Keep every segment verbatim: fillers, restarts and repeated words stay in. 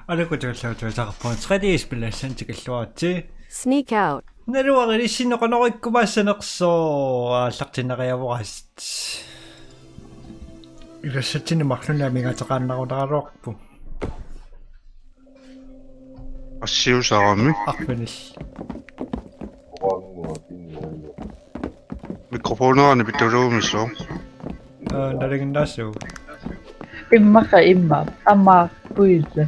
Alakutulluutuusaqarpunga tre D-spillassannik tikilluaritsi. Sneak out. Naluara ilissinneqanorikkumaassanersoq aallartinniariavorasit. Ilassatsinni marlunnik amigaateqaannarunaraluarpoq. Assiusarami. Arfinil. Mikrofonerani pituluumisoq. Aa, nalinginnaassuugut. Immaqa imma. Amaarpuisa.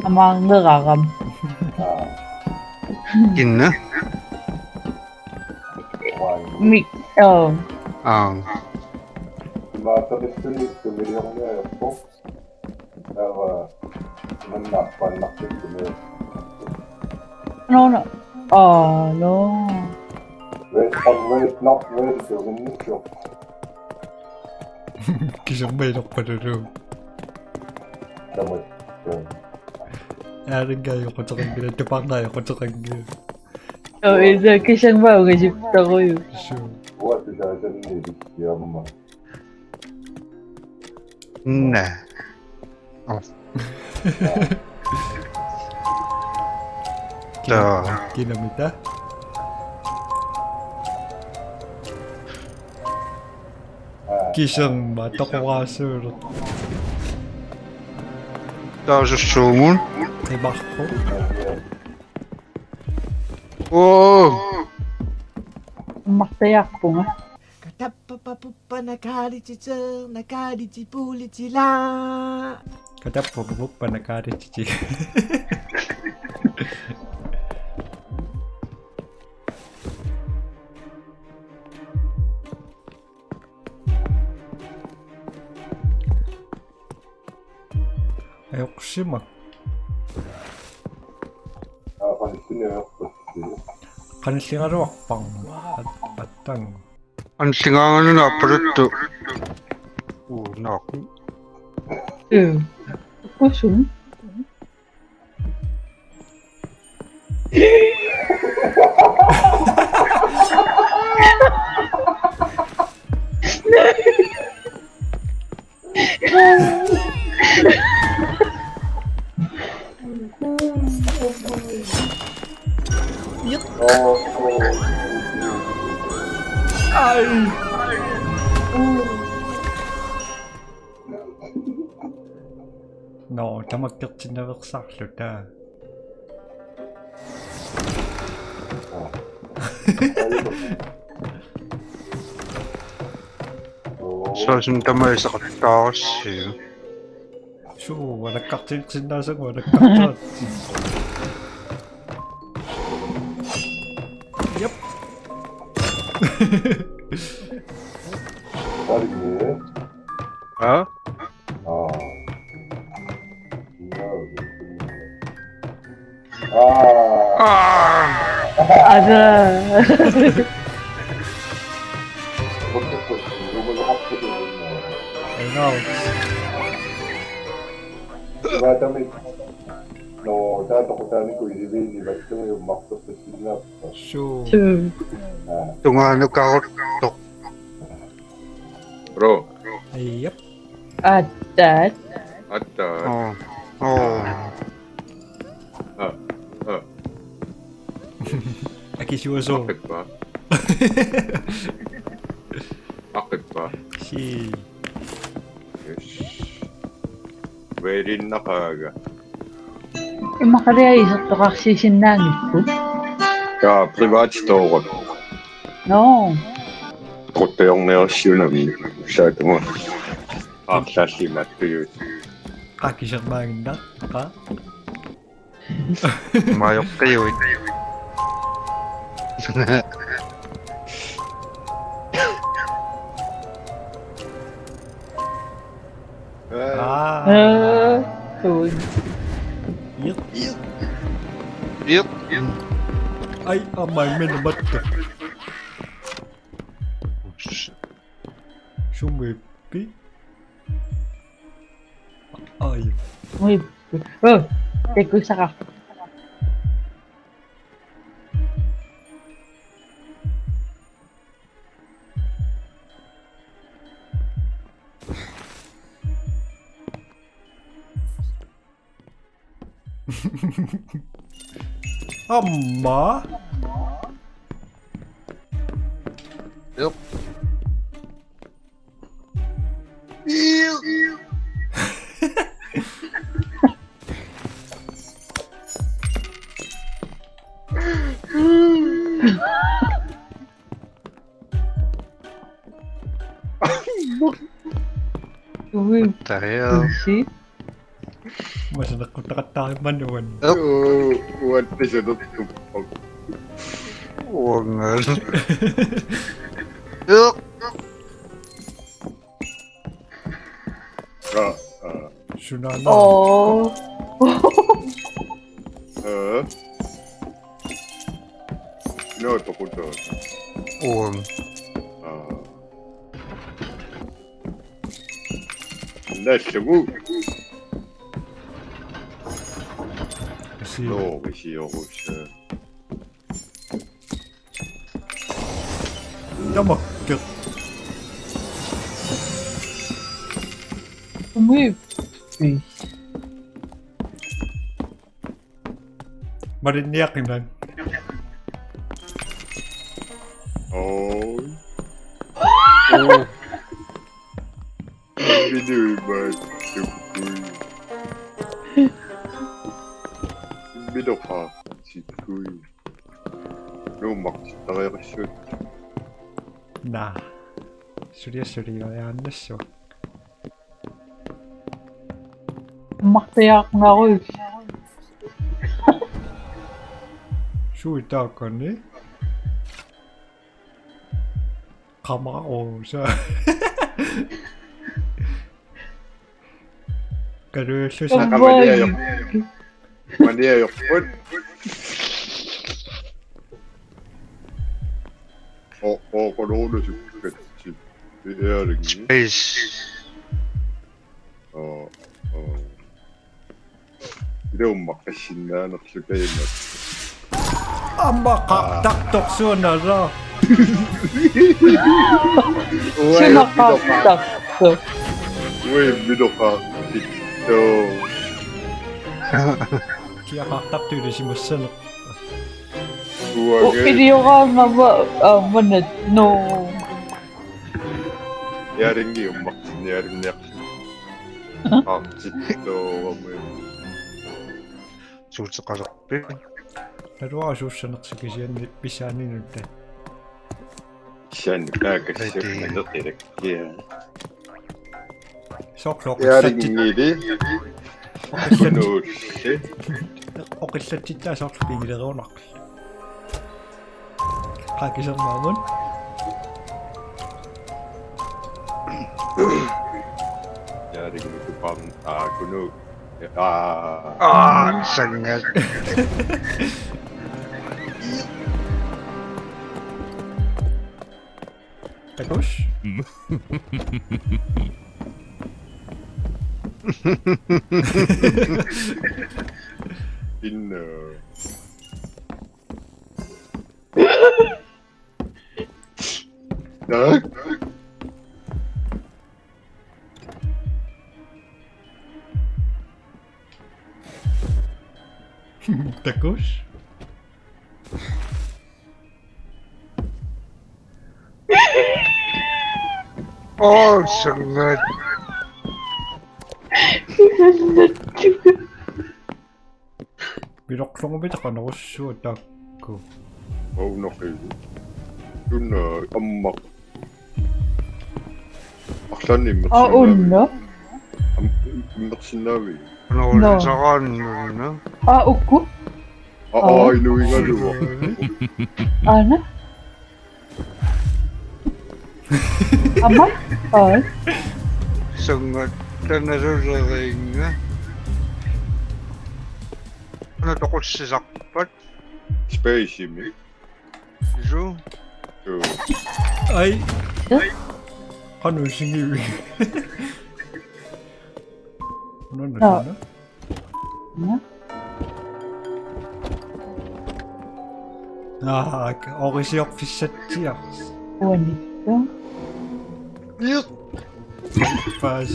Amaarnerarami. Kinna? Mik. Oo. Aa. Imaattoqissunik tumiliorniarpoq. Taava imanna appaannartikkumiuk. No, no. Oh, no. Wait, wait, not wait, so we need to. Kisermailerpalulu. Tamat. Aarinngaajoquteqanngilaq, tupaarnaajoquteqanngilaq. Oo, ila kisermaa ungasipparuju. Suu. Uattu saasanni ilikkiarma. Naa. Oh. Kina-, Taa. Kinamita? Kiserma toqoraasuuleq. Taasussuumun. Qimarpoq. Oo. Martajarpunga. Katappapapuppa nakalititser nakalitipulitila. Katappapapuppa nakalititi. Ajoqsimak. Aa, qanilliniarpassi. Qanilligaluarparma. At-, attangu. Qanilligaanganuna appaluttu. Uu, naak. Mm. Kusum. Ai. Nå, tamakkertinnaveersaarluta. Sooq-una tamaat iseqattaarassi. Suu, alakkartinneqarsinnaasagut alakkartaratsi. Jep. Aa? Aa. Aa. Ada. Enough. Ivaatamik. Nå, taava toqutaanikuuvoq ilivitsumi ummartorpassinnaappa. Suu. Suu. Aa. Tungaanukaruttoq. Bro. Jep. Attaat. Attaat. Oo. Oo. Aa. Aa. Akisuasoq. Aqqippa. Aqqippa. Sii. Yes. Veerinnaqaaga. Immaqaliaq isertoqarsiisinnaanngikku. Taa privat store. Nå. Qutteorniarsiunami saatuma. Arlallimattujuit. Qa kisermaaginnaq, qa. Majoqqiuit. Aa. Aa, ui. Iq, iq. Iq. Ai, aamma imminut matta. Sumiippi? Ai. Ui. Oh, takussaqarpoq. Aamma. Yep. Ui, What the hell? Sushi. Masanaqquttaqattaarmat uani. Uattisa tuttuppaq. Uangal. Yep. Ah, ah. Sunaana. Oh. Eh. No, tokuto. Uang. Ah. Nallugu. Kasi. No, kisiorus. Tamakkeq. Ui. Malinniaqinak. Oh. Minui maattukkui. Minoqaartikkui. Nuummartittariaqassut. Naa. Suliassuliaannassu. Martiaqngarus. Suitaakani. Qamarusa. Kaluullusa. Qam- Qamaliajoq. Qamaliajoq. O, o, qolorulusukkat. Iaaringi. Space. O, o. Ilummaqqassinnaanerlu taima. Aamma qartartorsuunala. Sunaqartartoq. Ui, minoqaartittoq. Kia qartartuulisimassaneq. Uange. Ilioraangama aamma nat no. Iaaringi ummartinniarinniarlugu. Qaartittoorami. Suuteqalerpit? Naluara suussanersoq kisianni pissaaninutta. Kisianni taakassi Ready. Aneqilakkia. Soorlu oqillatsit-, Iaaringili. oqillatsit-, Nuulli. oqillatsittaaq soorlu pigileruunarput. Qaa kisermaamun. Iaaringili tupaam aa kunu. Aa. Aa, sangat. Takuss? Pinna. Tak. Takuss? Oh, sangat. Piloqlugumita qanorsuaq taakku. Unoqi. Tunna amma. Arlaanni Aa, immersinnaavi. unna. Am-, immersinnaavi. Nuulisaraannunna. Aa, ukku. Aa, aa, inuigaluaq. Aana. Aamma. Aa. Sangat tanasuleriinga. Una toqussisarpat. Space-imi. Isu. Joo. Ai. Ja. Qanoq isigivi. Unanna Joo. sana. Ja. Aa, orisiorfissatsiaq. Uanittu. Pas.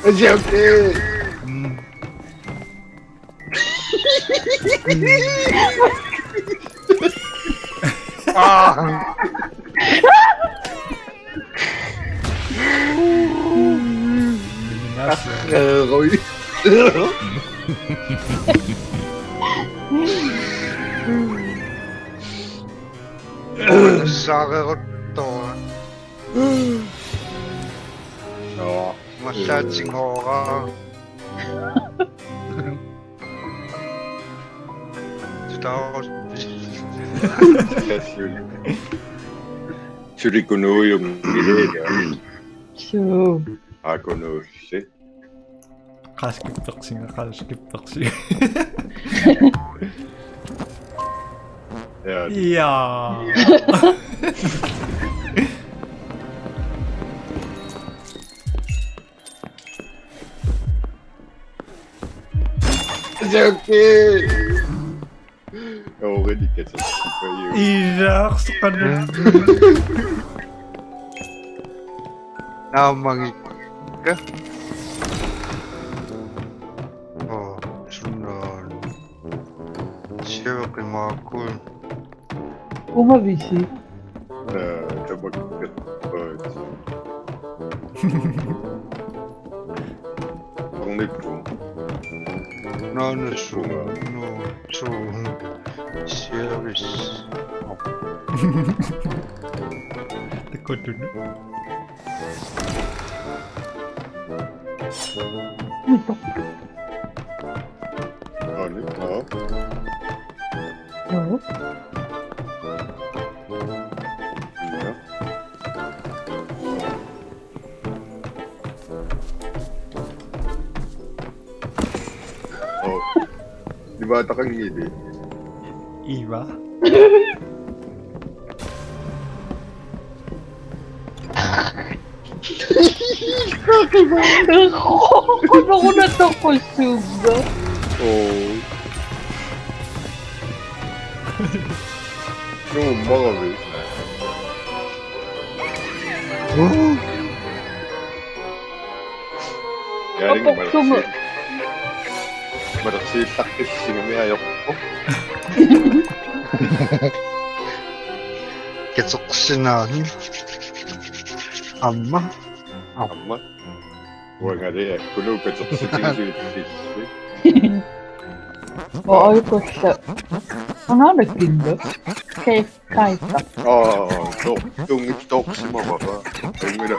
It's okay. Mm. Ah. Elimination. Røg. Saareruttoq. Nå, mallaatingoora. Tutaus. Sulikunuujum mileega. Suu. Akunuussi. Qaskippersinga, qaskippersinga. Ja. Ja. It's okay. Overikkatersipajuk. Ilaarsoqanut. Naammagiga. Oh, sunnaan. Siaveqimaakkui. Umavisi. Tabakka. Ornippu. Naanassuunga. No, suu. Siavis. Takutunut. Ornippu. Joo. Ja. Oh. Di ba takang ngiti? Iva. Kuno kuno toqussuunga. Oh. No, maravi. Yaring Apokkumu. Marsi. Marsi takis singami ayokko. Katersinaan. Amma. Amma. Uangali kunu katersitigisuutissi. Oi kussa. Anana kinda. Kei kaita. Aa, to, tungi toqsimavara. Tungila.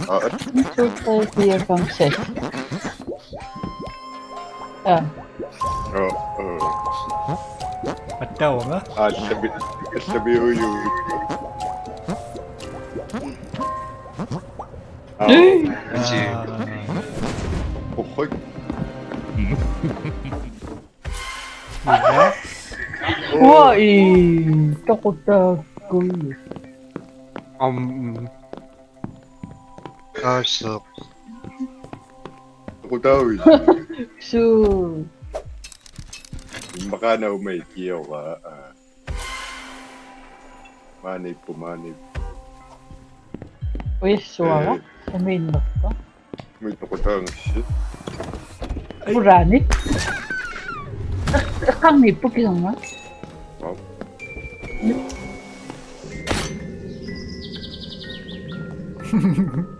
Aa, Two, three, four, five, six. Ja. aa, aa. Attaavunga. Aa, sabi, sabi uyu. Aa, Ah. Uhoi. Iva. Ua i toqutaakku. Am. Asa. Kutawi. Suu. Makana umai kiora. Mani pu mani. Uissuara. Umiinnerpa. Mit kutaangassi. Urani. Qangi pukilanga.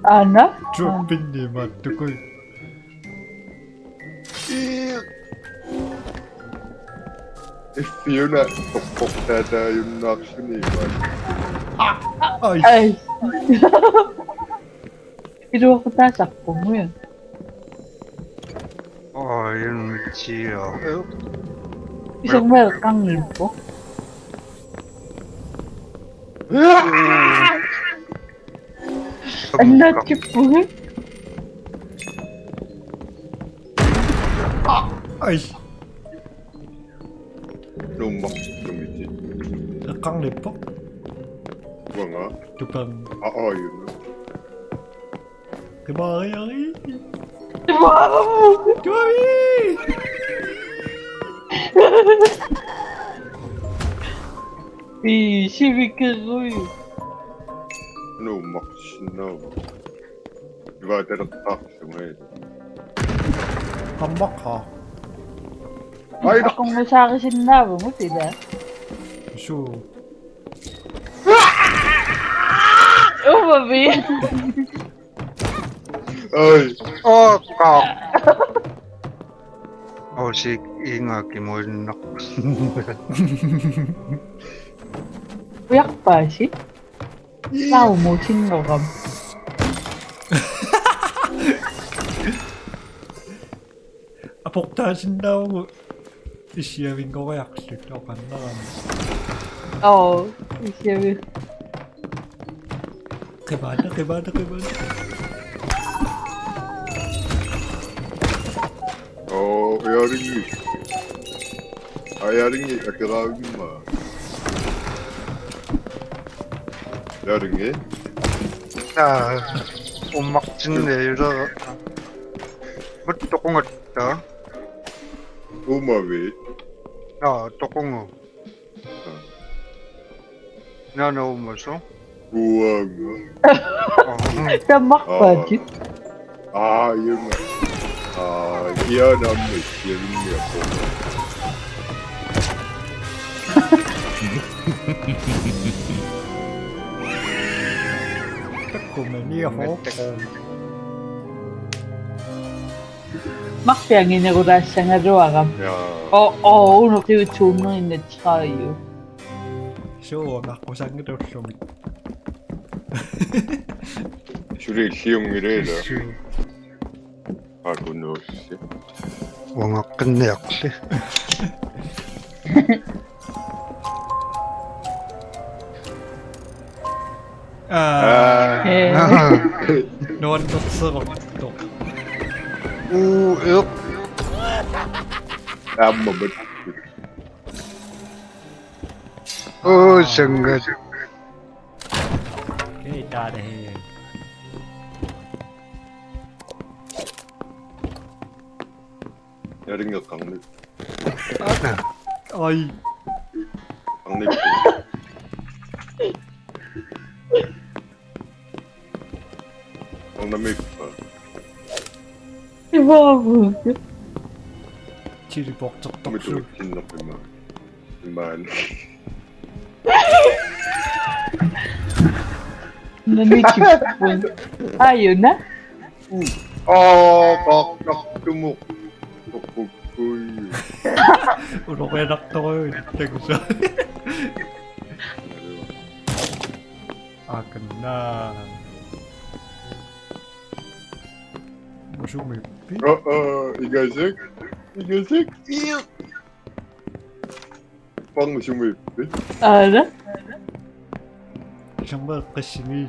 Ana. Droppinni mattukui. Iffiuna toqqortaataajunnaarluni. Ai. Ai. Iluaqutaasarpunga. Oi, en mitsia. Isumaqanngilaq. Annaatippugut. Ai. Numma, numiti. Eqqarnippoq. Uanga. Tupan. Aa, aajuna. Qimaariari. Wow! Tuavi. Ii, sivikerui. Numma, sinnaava. Privateqarlunga. Qammaqqa. Ai, no. Aqungusaarisinnaavugut ila. Suu. Umavi. Ai. Oh, kak. Oh, si inga kimuinnaq. Ujarpaasi. Saumuutinngorami. Aportaasinnaavugut issiavinngoriarluta oqarnerani. Oo, issiavi. Qimaana, qimaana, qimaana. Oo, ujaringi. Ujaringi, akeraavimma. Ujaringi. Aa, ummartinniarlugu. Mat toqungatta. Umavi. Aa, toqungu. Naana ummasoq. Uanga. Oh. Tammarpaatit. Aa, iunga. Aa, ianammi, ianammi. Takkumani afoq. Marpianginerulaassagaluarama. Ja. Oo, oo, unoqiutsuunnerinnatsiqaaju. Suu, naqqusanngitsullumi. Suli illiunngilaa. Suu. Akunuussi. Uangaqqinniarli. Aa, Ee. nuannerseqartoq. Uu, eq. Aamma mat. Uu, sangat. Hei, taale hei. Ujaringeqqarnik. Ai. Qarnik. Qarnamippa. Ivaavut. Teleportertoq. Mituutsinneqima. Imaan. Nanikippun. Aajuna. Aa, qaqqartumut. Toqqukkui. Ulorianartorujuit takusa. Akanna. Musumippi? Aa, aa, igasik. Igasik. Iu. Pang musumippi. Aala. Samma qissimi.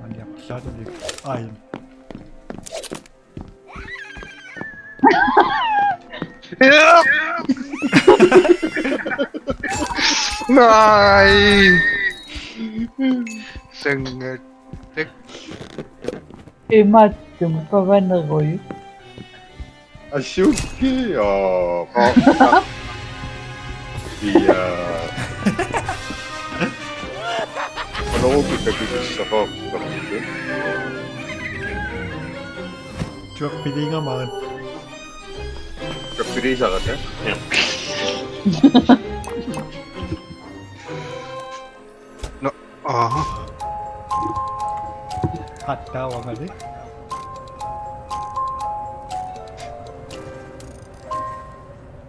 Ani aqsaatani. Ai. Ai. Sangat. Imaattumik pavanerujuk. Asukki, aa, qa-, qa-, ia. Qanoruku takutissaqartarput. Tuappiliigamaat. Tuappiliisarata. Aha. Qattaavamali.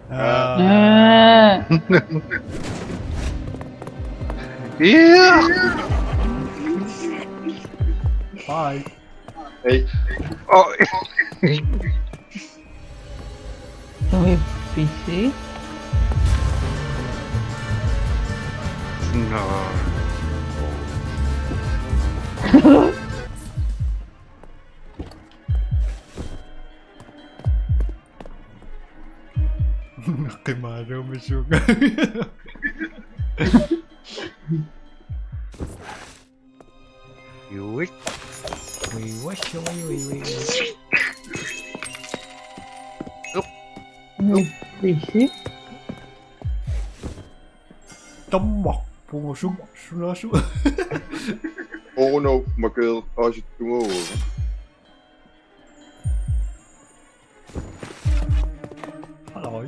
Aa. Aa. Ia. Bye. Hei. Oh. Sumiippisi? No. Qimaaruumisuunga. Yuit. Ui, ui, ui, ui, ui. Sumiippisi? Tamma. Pungu su-, sunasu. Oruno makeeqqaasittunga. Haloi.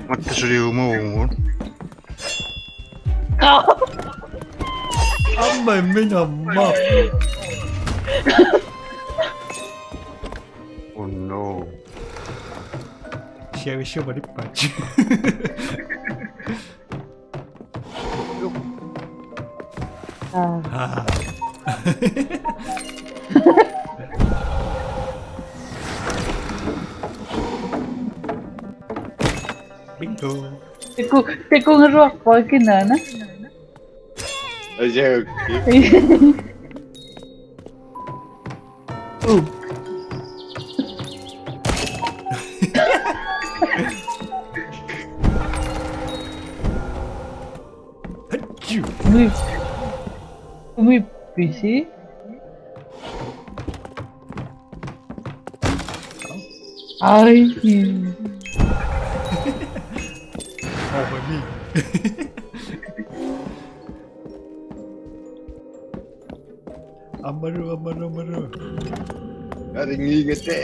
Matta suliumavugut. Amma minä amma. Oh no. Siavissuup alippaat. Ah. Ah. Bingo. Taku-, takugaluarpara kinaana. Ajaukki. Uh. Hachu. Umi-, umippisi? Ai. Oh, for me. Amaru, amaru, amaru. Aringi ngete.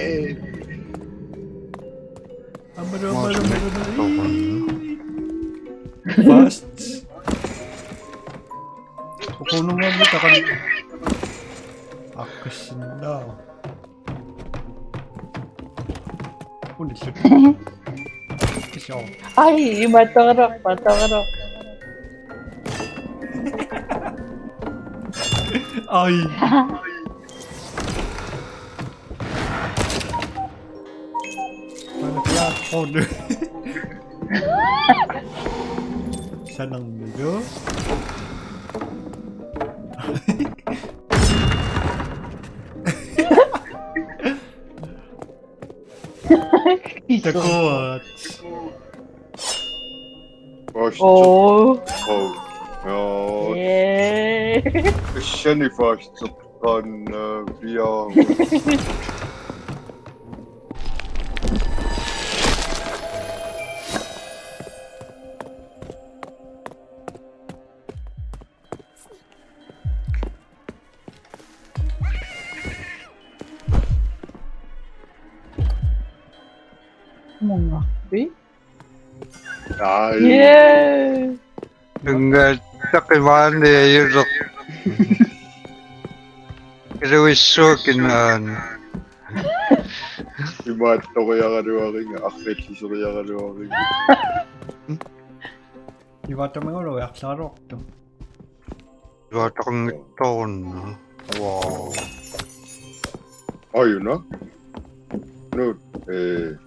Amaru, amaru, amaru, amaru. Fast. Oqunungalu takan. Akkasinna. Unillut. Kisio. Ai, ima toro, ima toro. Ai. Mana platform. Sanang dulu. Takuat. Gosh. Oh. Oh. Oh. Yeah. Shani first. Kan, eh, biang. Mungakpi? Ai. Yay! Tunga takimaani ajutoq. Iluissuakinaan. Imaattoriaraluariga, arriilliseriaraluariga. Ivaattamigulu ujarlaruartu. Ivaataqanngitsoorunna. Wow. Ajuna. Nu, eh.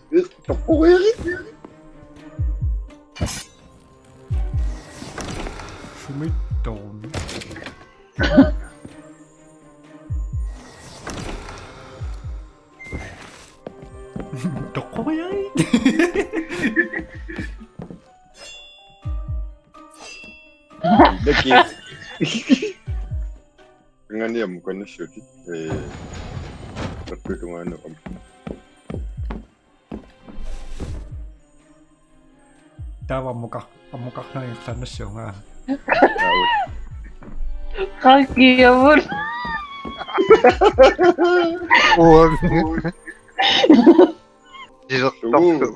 Eh, toqqoriarit. Sumittooruni. Toqqoriarit. Daki. Nganiam kanassutit. Eh. Takkutungaanu am. Taava ammukar-, ammukar-, naanngillannissuunga. Qakiavut. Uang. Silertorlu.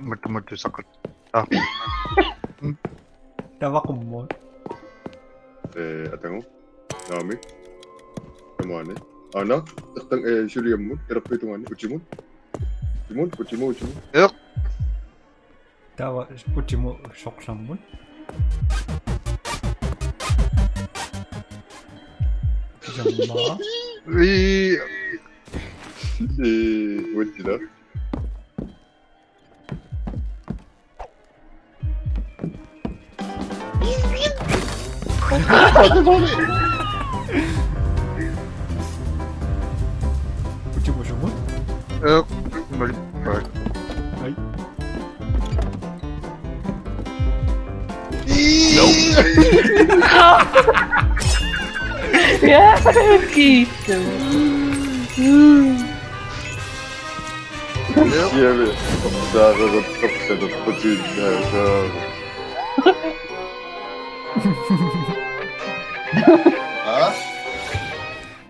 Matu, matu, sakat. Ah. Taava qummut. Eh, atagu. Naamik. Tamaani. Aana. Ertang, eh, suliammut. Elerpiup tungaani. Utimut. Utimut, utimut, utimut. Eq. Taava utimut soqsammut. Jamma. Ii. Eh, uatsila. Utimut sumut? Eh, mali. Hai. Ya, kiitu. Siavi. Saareruttorsalerputiinnaasaagut. Aa?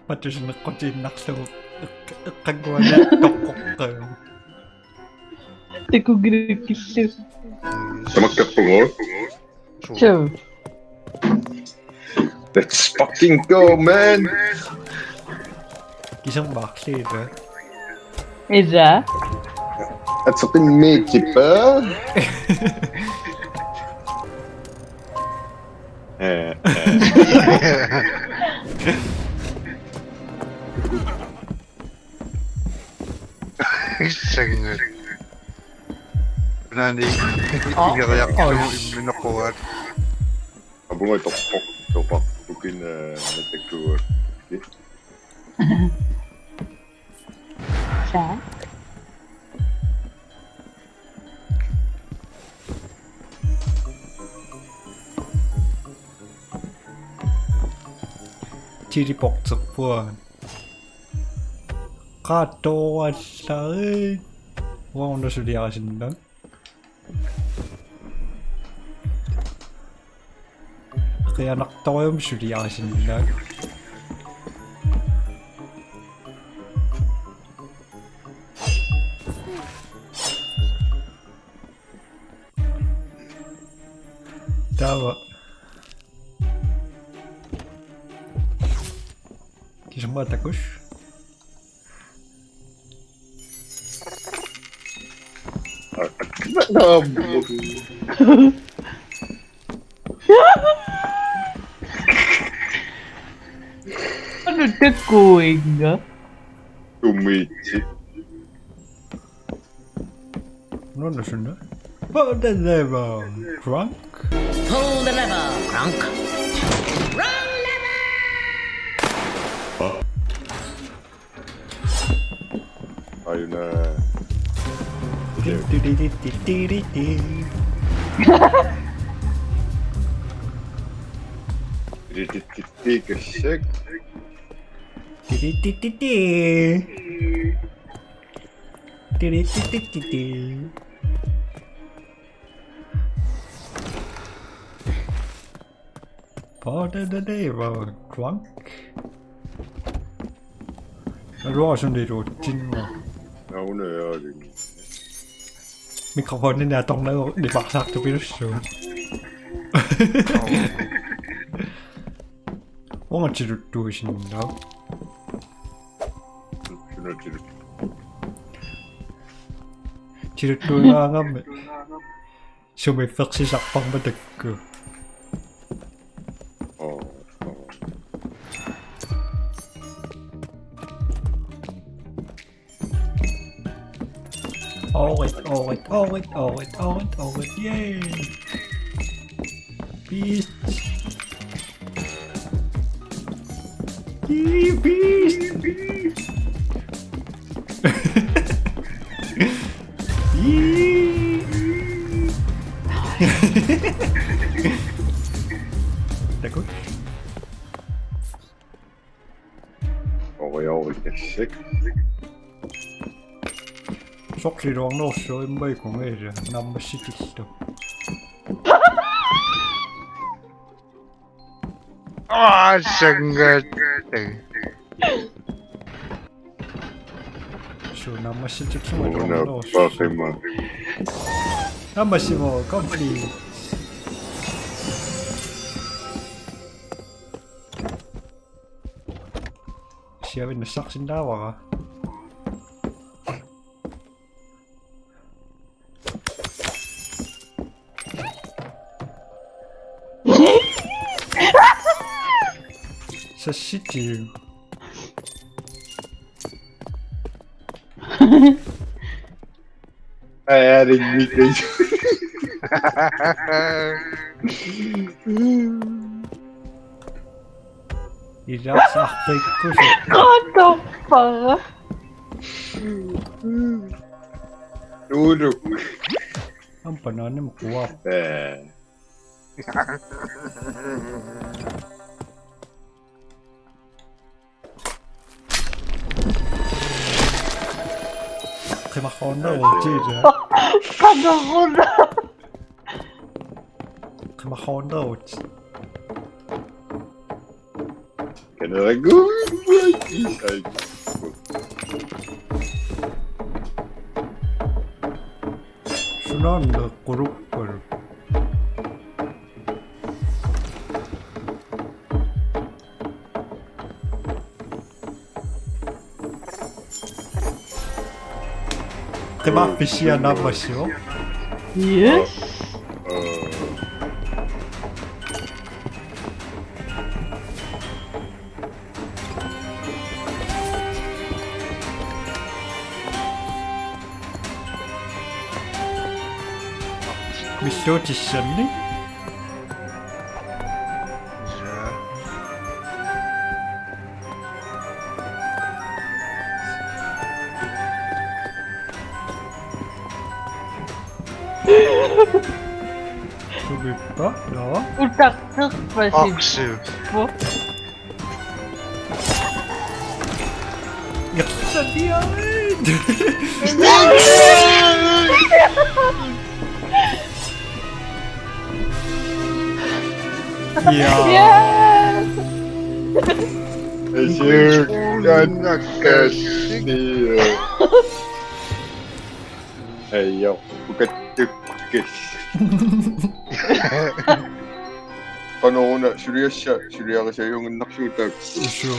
Patusineqqutiinnarlugu eq-, eqqannguani toqqoqqagu. Takugilakkillu. Tamakkerpugut. Suu. Suu. Let's fucking go, man! Kisermaarliiva. Isa. Ateqimmiitippa. Eh, eh. Sangat. Nani? Aa. Ingeriarlugu imminorpugut. Apunga torpoq, torpoq. Ukin, eh, natakkugut. Sa? Teleporterpugut. Qaattoorallari. Uanga una suliarisinnaavat. Qianartorium suliarisinnaavat. Taava. Kiserma takuss. Anu takuinga. Tumiitsi. No, no, no. Pull the lever, Kronk. Pull the lever, Kronk. Wrong lever! Aajuna. Ti, ti, ti. Ti, ti, ti, ti, kasik. Ti, ti, ti, ti, ti. Ti, ti, ti, ti, ti. Pull the lever, Kronk. Aluasundiluutsinga. Auna, ja, det. Mikrofonini atornagu nipaarsaartupilussuuvoq. Uanga tiluttuisinnaavoq. Suna tilut-. Tiluttuigaangami. Sumiiffersisarparma taakku. Oo, oo. Oorit, oorit, oorit, oorit, oorit, oorit, yay! Beast! Yay, beast! Yay! Takuss. Oj, oj, kasik. Soqqiluarnerussuaq immaqa kunngilaq naammassitillugu. Aa, sangat. Suu, naammassitillunga. Una, iluarnerussuaq. Paqima. Naammassivara, kom, please. Siavinnassarsinnaavara. Sassitiu. Aarinngikkuj. Ilaasartikkusu. Qatorpara. Tuuluk. Aamma banaanimut quaa. Ee. Qimaqquunneruutit. Qanoruna. Qimaqquunneruutit. Kaneragu. Ai. Sunaanneqqulukkalu. Qimaffissia naammassivoq. Yes. Missuutissanni. Sumippa, nå? Utarterpasi. Aksel. Hvor? Ja, så de er... Ja. Yes! Yes. Ei oo, ukattukkis. Qanoruna suliassa, suliarisajunnginnarsuutaak. Suu.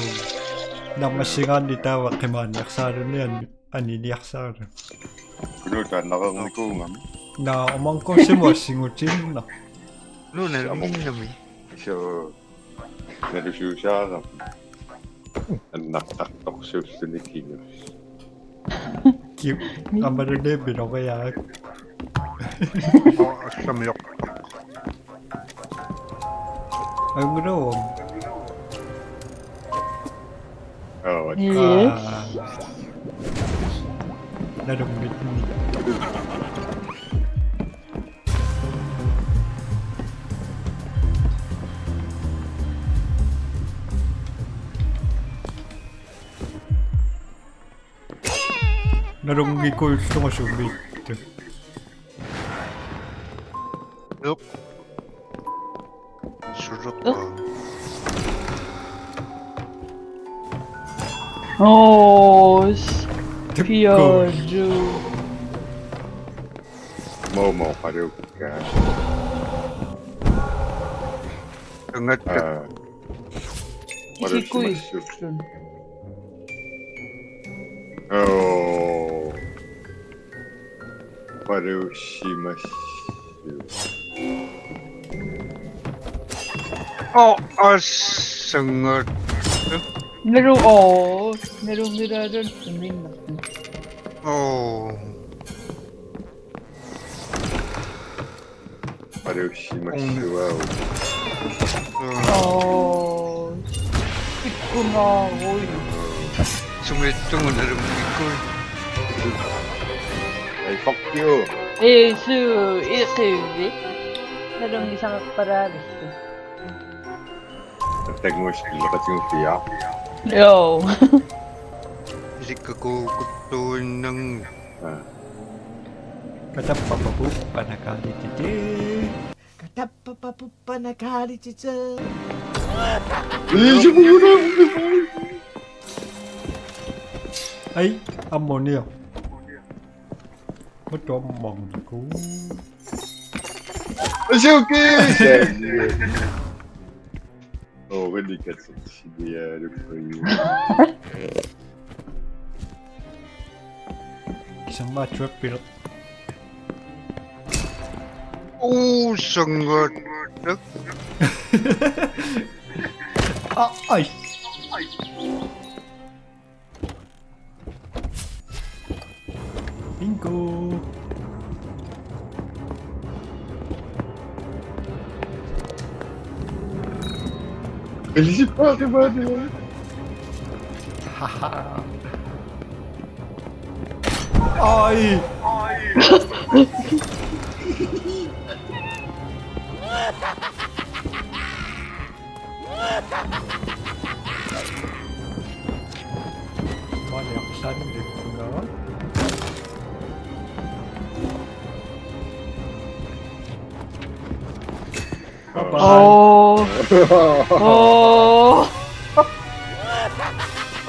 Naammassigaanni taava qimaanniarsaraluni an-, aniniarsaralugu. Kunuutaannarernikuugami. Naa, omankosimut assingutinna. Nuuna Samum. Minnami. Suu. Nalusuusaarami. Annartartorsuulluni kingus. Kiu, amalunniit piloriaak. Aa, assamiortaq. Anguluum. Aa, wat. Yes. Aa. Nalunngitni. Nalunngikuullunga sumiittoq. Yep. Susoqqa. Oh, s-, Tukku. Piaaju. Momo, qaliukka. Angatta. Aa. Isikui. Qaliussimassu. Oo. Qaliussimassu. Oh, assangat. Nalu-, oh, nalunngilaralunga sumiinnartoq. Oh. Qaliussimassuaavoq. Oo. Ikkunaaruit. Sumiittunga nalunngikkuit. Ei, fuck you. Ei, suu, iqivit. Nalunngisaqarpalaarlutit. Taguus ilaqatiguffiga. Joo. Isikka kuukuttuinnang. Aa. Katappapapu panakalititi. Katappapapu panakalititi. Ai, ammonia. Mut ammonia. It's okay. Oh, really good. Kisammaa triple. Uu, sangat. Ah, ai. Bingo. Elisipaati paati. Haha. Ai. Maani aqqaneq ikkunara. Oh. Oh.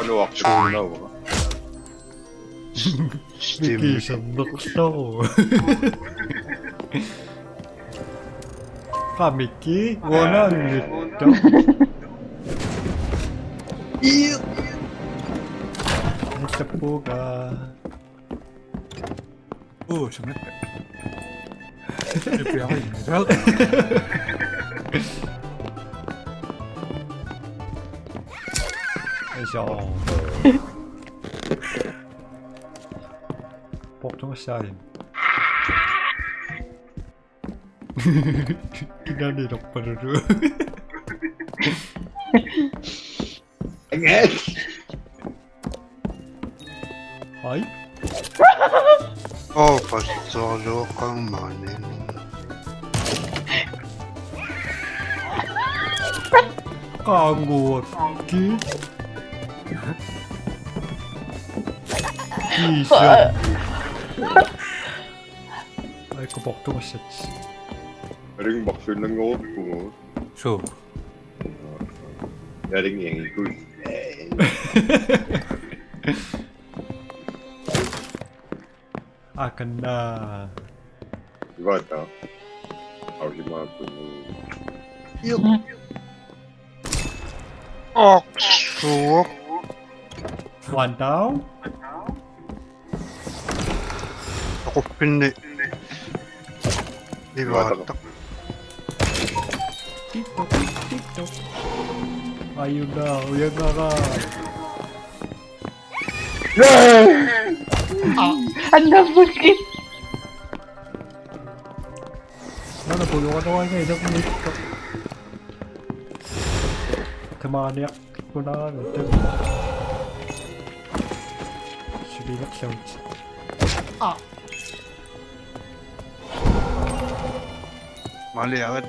Anuarsuunaava? Stim. Mikisernerlu. Qaa Miki, uanga angittoq. Ii. Nissappuga. Uu, sumiikka. Ipiarinngilaq. Iso. Portugassaarin. Kinaanilerpalulu. Hej. Oh, pastorluoqarmaanni. Qaanguakki. Kiisa. Ai, kuportugassat. Arinngorsuinnanngoruppugut. Suu. Arinngikkuit. Akanna. Ivata. Ausimaakku. Oksuup. One down. Aquppinni. Ivata. Ivaataq. TikTok, TikTok. Ajuna, uyanara. Anna, bullshit. Nana, pujuqatuainga iserniittoq. Tamaaniaq. Kunaanut. Sipilersuut. Aa. Maaliarit.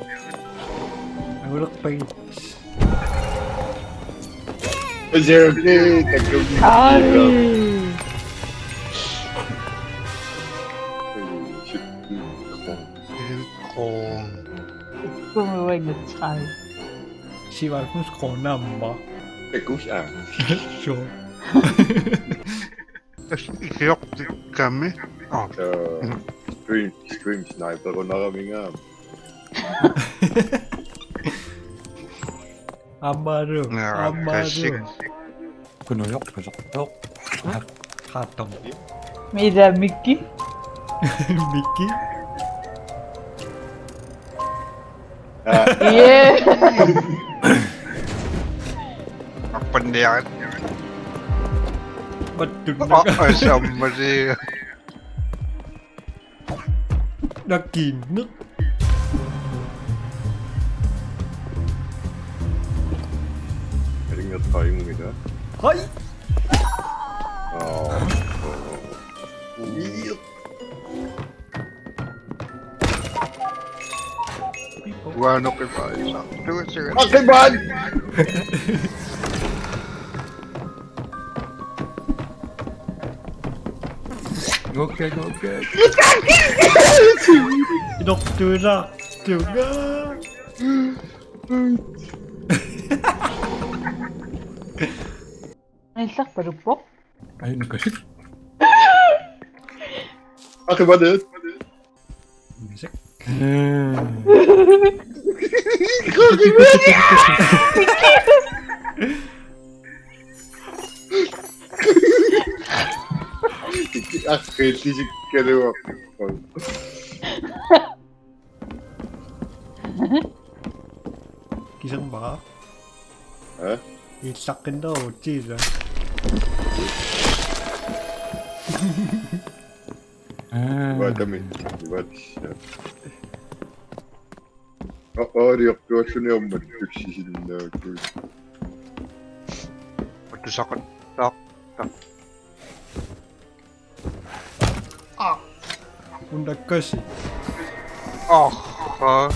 Angulerpagit. Sergey, takkum. Ai. Ilqoon. Kummi uinutsaai. Sivarmus konamma. Takuss aa. Sure. Ikiortikkami. Oh. So, stream, stream sniperunaraminga. Amaru, Nara, amaru. Kasik. Kunujoq, kunujoq. Hatom. Mira Miki. Miki. Yeah. Appandiat. Betul. Oh, sama sih. Nakiinneq. Eringa taimungida. Hai. Oh. Uanga oqimaannaq. Tuusiga. Oqimaann! Gokka, gokka. Inortuilaartunga. Illarpaluppoq. Ai, nukasik. Oqimaannerit. Nukasik. Aqqiillisikkaluarpoq. Kisermaa. Hæ? Illaqqinnerup tiila. Vatami. Vat. Oh, oh, riortualluni ommat tussisinnaakku. Atusaqat. Taaq. Taaq. Ah. Undakkasi. Ah. Ah.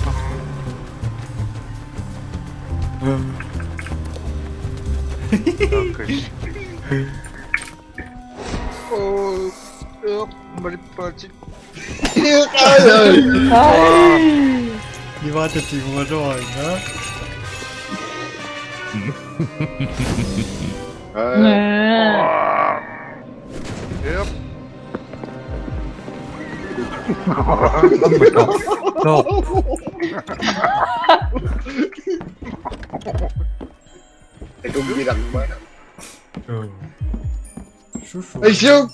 Undakkasi. Oh, oh, malippaati. Ai. Nivaata tigugaluarina. Yep. No. Tungilang ma. Susu. Aisuk.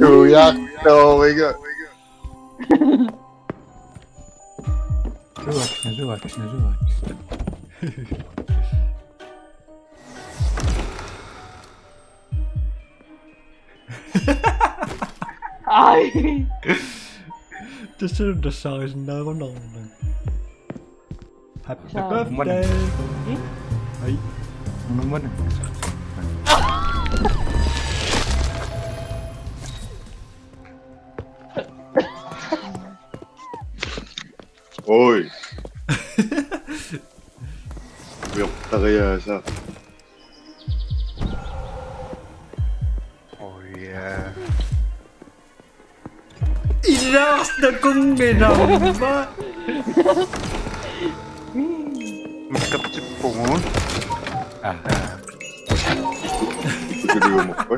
Tuyak toiga. Relax, relax, relax. Ai. Tassa tassaarisinnaanngornermi. Happy Saa. birthday. Ai. Nummer. Oi. Ujoqtariaasaa. Oh yeah. Ilaartakunngilamma. Mikkaptippugut. Ah. Tuliumukku.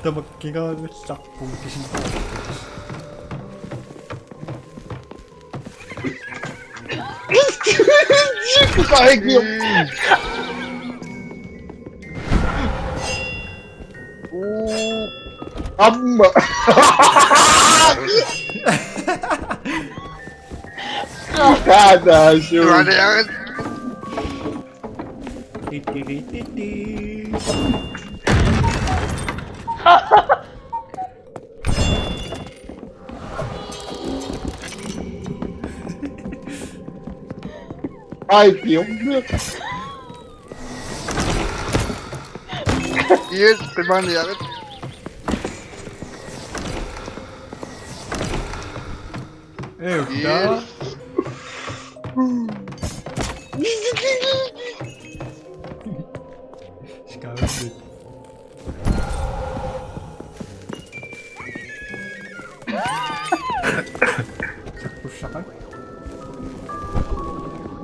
Tamakkigaannassarput kisimpa. Kaikki. Amma. Kada su. Ai, Dios mío. Yes, te van a llegar. Eufta. Skavendit. Sakkussaqat.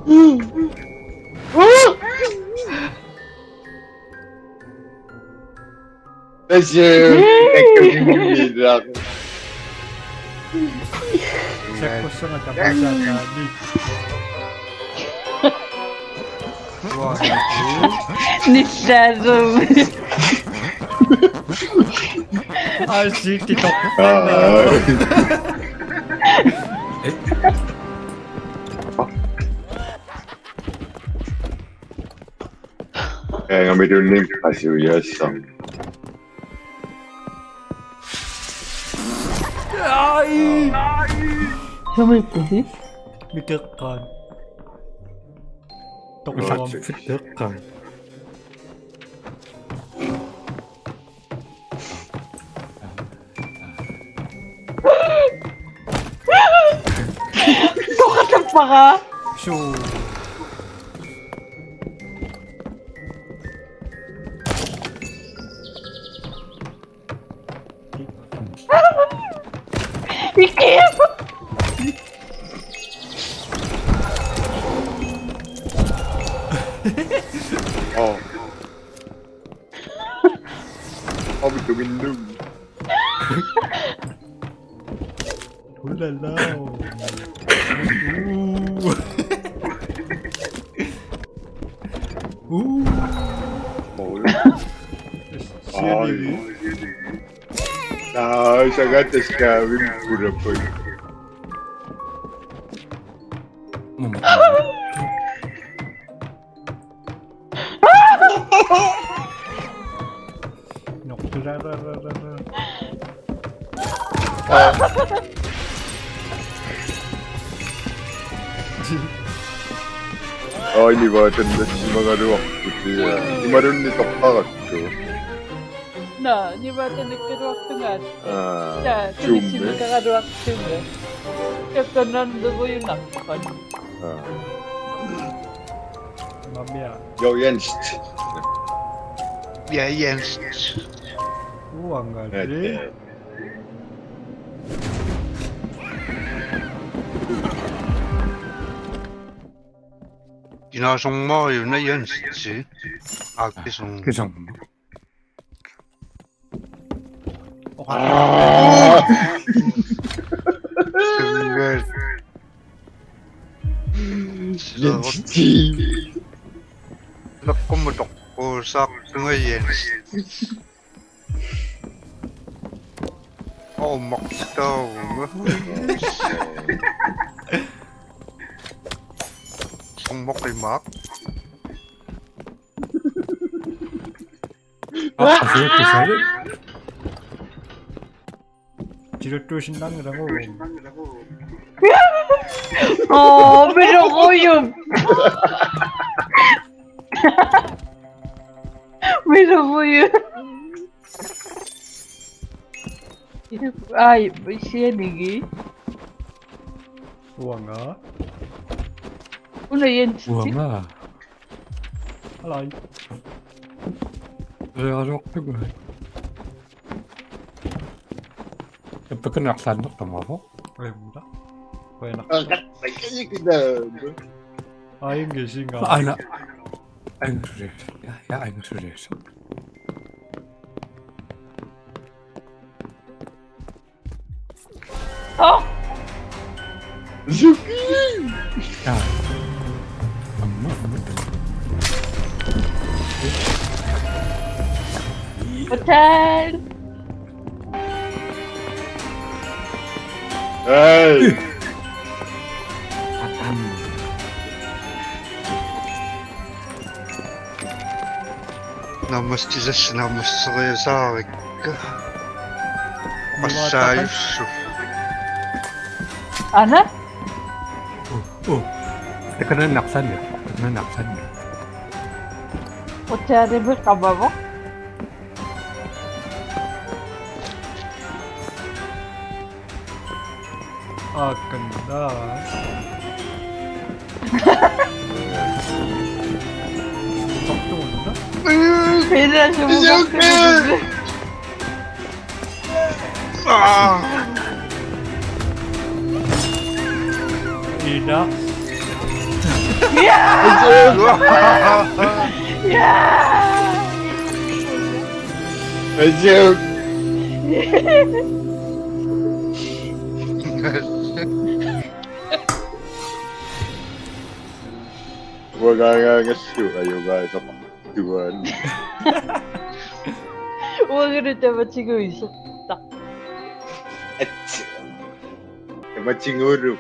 Thank you. Thank you. Sakkussangatapasaataani. Nissaasu. Ai, siititoq. Engamitunnim asiujassaq. Ai! Sumippusi? Mikeqqaat. Toqusam. Teqqaat. Toqatappara. Suu. Ikke. Oh. Oh, betul minum. Ooh la la. Ooh. Ooh. Oh, Siani. Ai, sagatta skavin purapoi. No, ra, ra, ra, ra, ra. Ai, nivaatannissimagaluarput, ja. Imaluunniit toqqarakku. Naa, nivaatannikkaluartunga. Aa, Naa, suummi. Tunissinikaraluartunga. Kappananderujunarpan. Aa. Mamma mia. Jo, Jens. Ja, Jens. Uanga. Aa, Ri. det. Kinaasormaariuna Jensi. Aakkisum. Kisum. Jensi. Lakkumut toqquusaartunga Jensi. Oommoqtaaruma. Oommoqimaaq. Aa, siuttusaalu. Tiluttuusinnaanngilagut. Oo, piluqujup. Piluqujup. Ai, sianigi. Uanga. Una Jensi. Uanga. Alai. Rearoqtugu. Eppekin arlaanneq tamaavoq. Ajumula. Qujanaq. Ajunngisinnga. Aana. Aana suliassaq. Ja, ja, aana suliassaq. Oh! Zuki! Ja. Amma, amma. Hotel! Hey! Atam. Naammassisassi naammasseriasaarikka. Nivaataqat. Passaajussu. Aana? Uh, uh. Takanna arlaanni. Takanna arlaanni. Hotelimi qamavoq. Aakkannaa. Tortuunna. Pila sumukakkavit. Aa. Ida. Yaa! Yaa! Ajak. Uangaangaangassu ajugaasama tuan. Uangalu tamatiguisoq. Atsi. Tamatiguulu.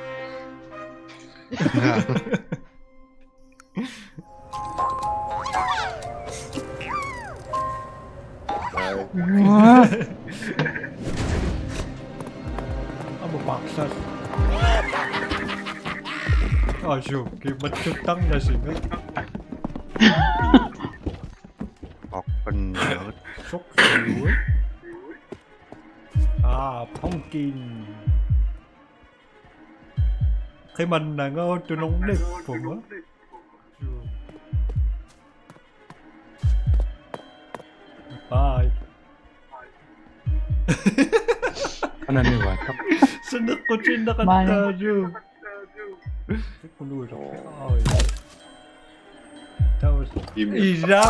Aamma paarsaat. Aju, kimatsuttarnasinga. Oqqunnaat. Soqsuit. Aa, pumpkin. Qimannanga tunornippunga. Bye. Ananiuaataq. Saneqqutinneqattaalu. Maani. Kuluiloq. Ai. Taus. Imi. Ila.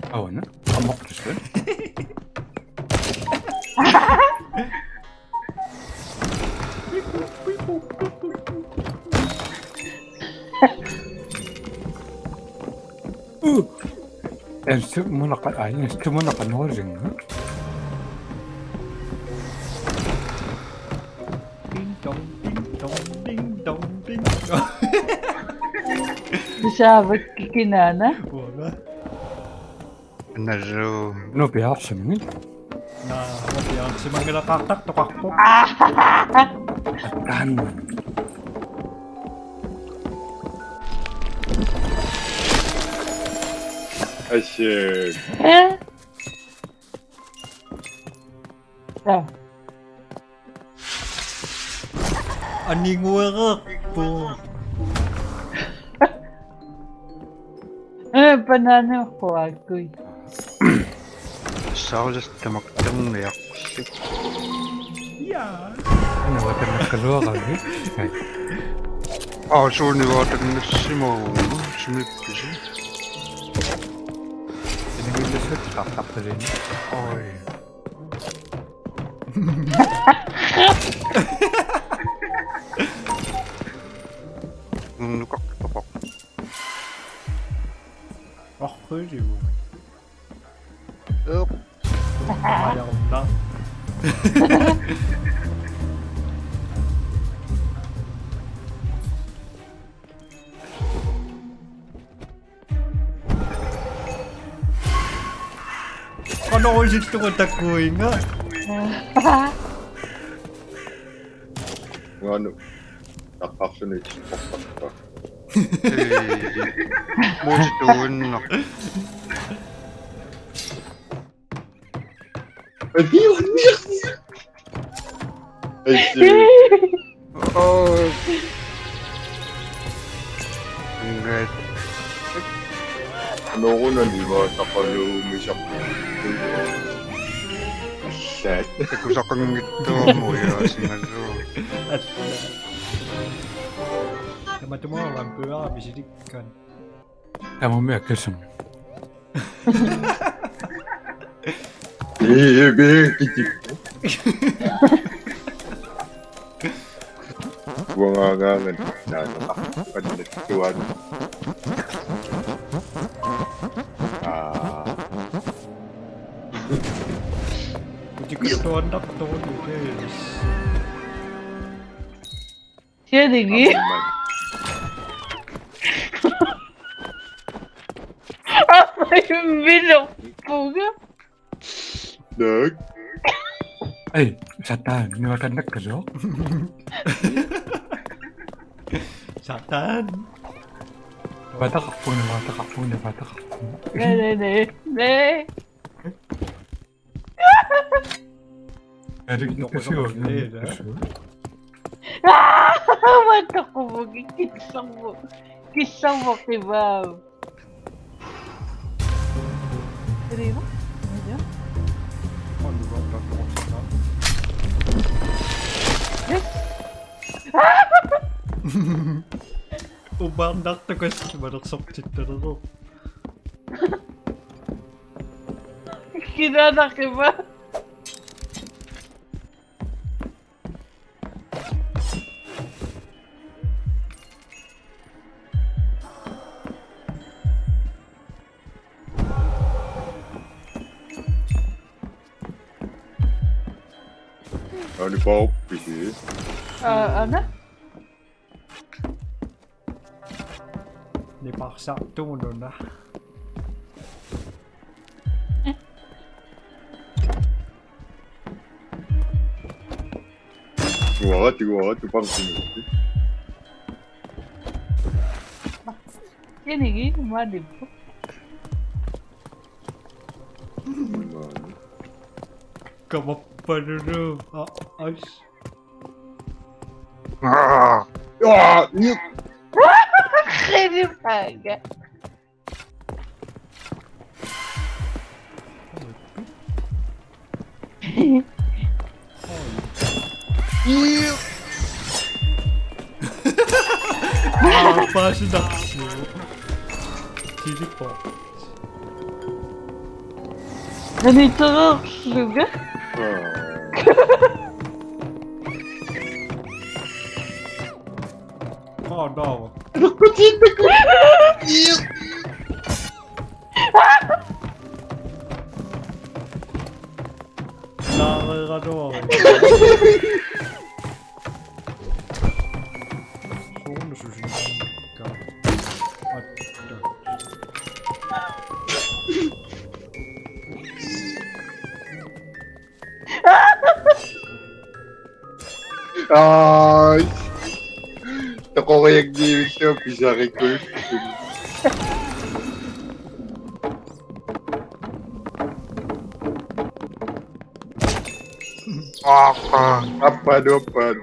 Aana, ammortussan. Uh. Ensi munaqa, ai, ensi munaqa noringa. Ding dong, ding dong, ding dong, ding dong. Tusaavakka kinaana? Uanga. Nalu. Nupiarsimmi. Naa, nupiarsimanngilaqaartartoqarpoq. Taan. Ashik. Eh? Ja. Aninguereerpoq. Eh, banani oqquakkui. Sausas tamakkerniarpullu. Ja. Ana watanakkaluaqavi. Aa, suuni watannassimavugut, sumippisi. Inangillassut qaqqappalini. Oi. Nukartoqaq. Orriuligu. Eq. Ajarunna. Qanoq isillugu takuinga? Uanuk. Taqqarluni isikkoqarpa. Ee, muusituunnaq. Adiu, adiu. Ai, se. Oh. Ngat. Noruna niva taqaluumisaq. Allat. Takusaqanngitsoormut ujaasimasoq. Alla. Tamatumuurampiuara misilikkaan. Tamarmik akkassam. Ee, ee, ee, kiti. Uangaangaangat. Naa, naa, naa, naa. Aa. Utikuttuannartorujuutees. Sialigi. Aamma. Aamma immilerpunga. Look. Ei, satan, nuatannakkalu. Satan. Nuataqarpunga, nuataqarpunga, nuataqarpunga. Nei, nei, nei, nei. Aa, uangattaqqumukku kissarmu. Kissarmu. Kissarmu qimaav. Riva. Yes. Ubarnartukas malersortittalerpoq. Kinaanaqima. Ani pauppisi. Aa, ana? Niparsartugununa. Uara, tiguara, tuparsinuutti. Enigi, malibu. Kamappanunu. A, ais. Aa! Aa! Ni- Qilipaanga. Aa, paasinarsivoq. Teleport. Anittoreerlunga. Oh no. Naareeraluarit. Soorlu susinnaanikka. Atta. Ai. Toqorianngivillugu pisarikkuit. Aa, appalu, appalu.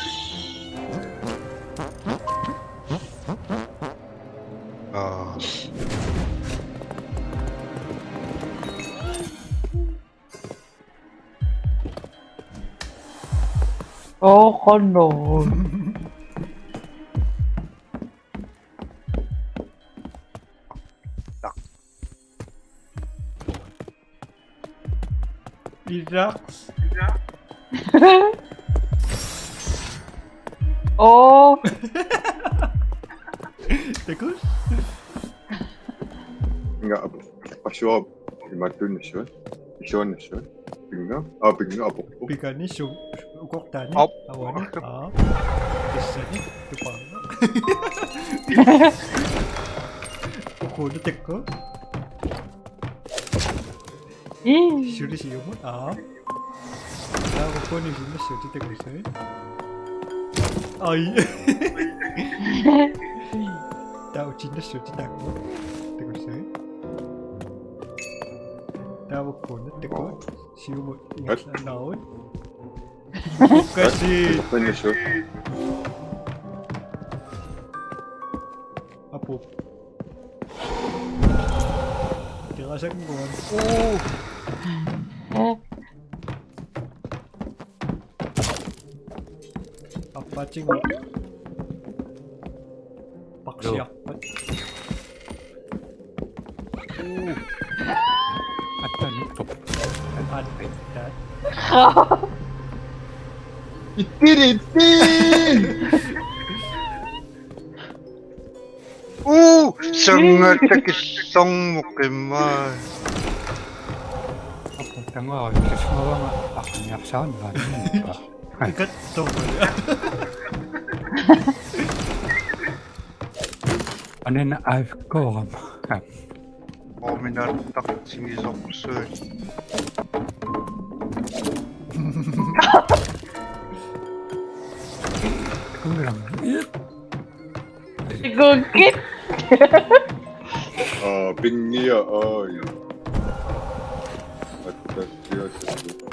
Aa. Oh, qanoq. Ilaq. Oh. Takuss? Nga, ap-, apassuaq imaattuunnissuat. Isuannissuat. Pinga. Aa, pinga aporpoq. Pigaani su-, ukortaani. Aap. Avannaani. Aap. Tassani. Tupaanga. Uku takuss. Ii. Suli siumut. Aap. Taava uku siumut suli takuss. Ai. Taava uku siumut suli takuss. Takuss. Taava uku takuss. Siumut. At. Ingerlaannaq. Kasi. Pingasu. Apuup. Tirasanguan. Oo. Appatinga. Paksiarpat. Uu. Atta nutsoq. Atta. Ittirittiin! Uu, sangatakissormuqimmai. Appa tamaara kismavanga aqniarsaannaanniippa. Ikattoq. Anena aifkoorama. Ominaattartigisorsuit. Kungiram. Kukkit. Aa, pingia, aa, ja. Attassiassasut.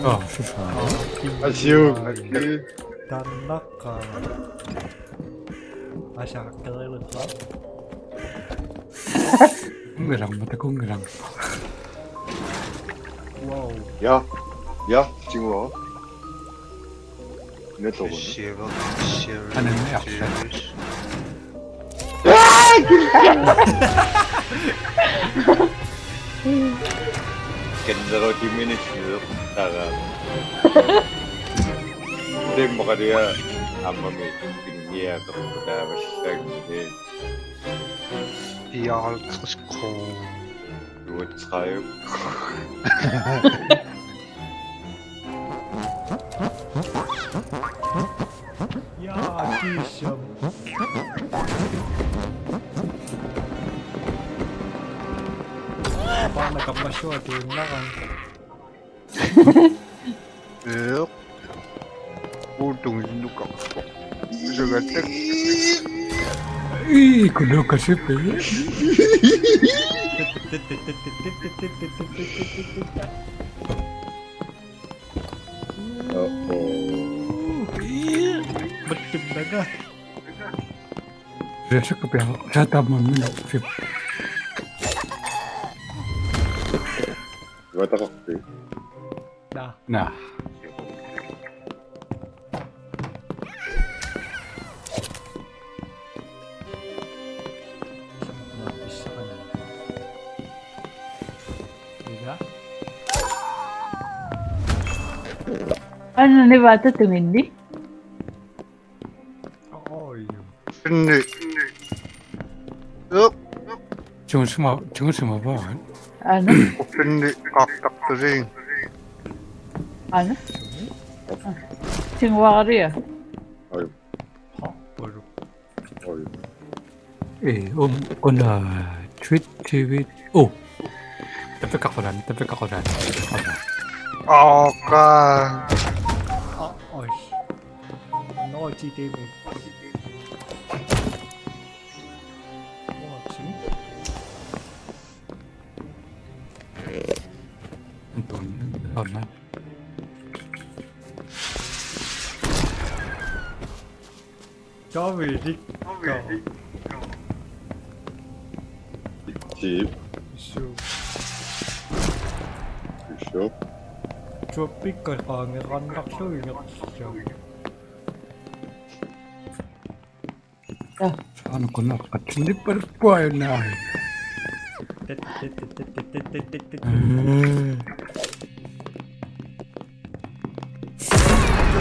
Aa, fy fan. Asiu, asiu. Tannaqqa. Asaqqilerutta. Kungilarma, takungilarma. Wow. Ja, ja, siua. Nettopp. Sieva, sieva. Han er mere. Kender du mine fyre? Der er. Det må det er. Amma med. Ja, der er. Fireoghalvtreds kroner. Syvogtredive. Ja, kiisam. Barna kammassuaq tuinnarami. Eeq. Uuttunnginnukaq. Sugatta. Ii, kunukkasipi. Uh-oh. Ii, mattummaga. Resakka pia, sataamma minu, sip. Ivataqarpi. Naa. Naa. Ila. Anna nivaata tunginni. Oi. Inni. Up. Tigusimavarput. Aana. Uffinni qaartartusiin. Aana. Tinguararia. Oj. Oj. Oj. Ee, um, una Twitch T V. Oh. Tappikaqqunaaq, tappikaqqunaaq, tappikaqqunaaq. Oka. Ah, oj. Nå, ti dage med. Hvor er det? Sådan. Dobbelt. Tip. Su. Su. Tuoppikka qaangerannarluinerlugu. Ja. Aana kuna qatsinipparpuainaa.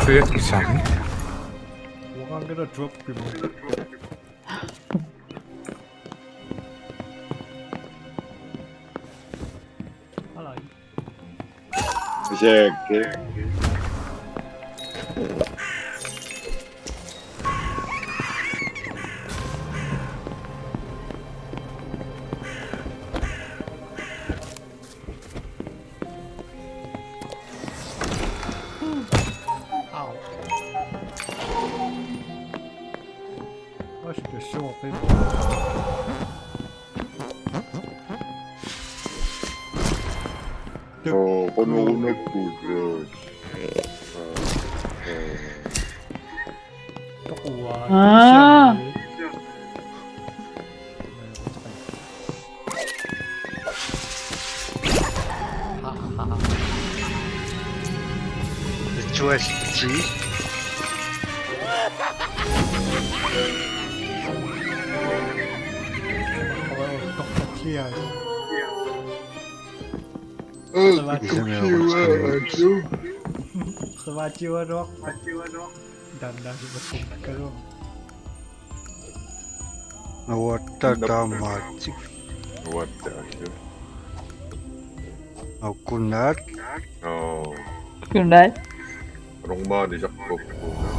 Suyakkissaami. Uangila tuoppimut. Hello. Exactly. Au. Oqarsuarpit. Oh, qanoq unakkuusoq. Toqua. Aa. Itsuassi. Qevaatiuaarlu. Qevaatiualuarpat. Dandaasimakkukkalu. Nuatta taamaatsik. Nuatta assu. Au, godnat. Oo. Godnat. Rungmaani sakkukkuna.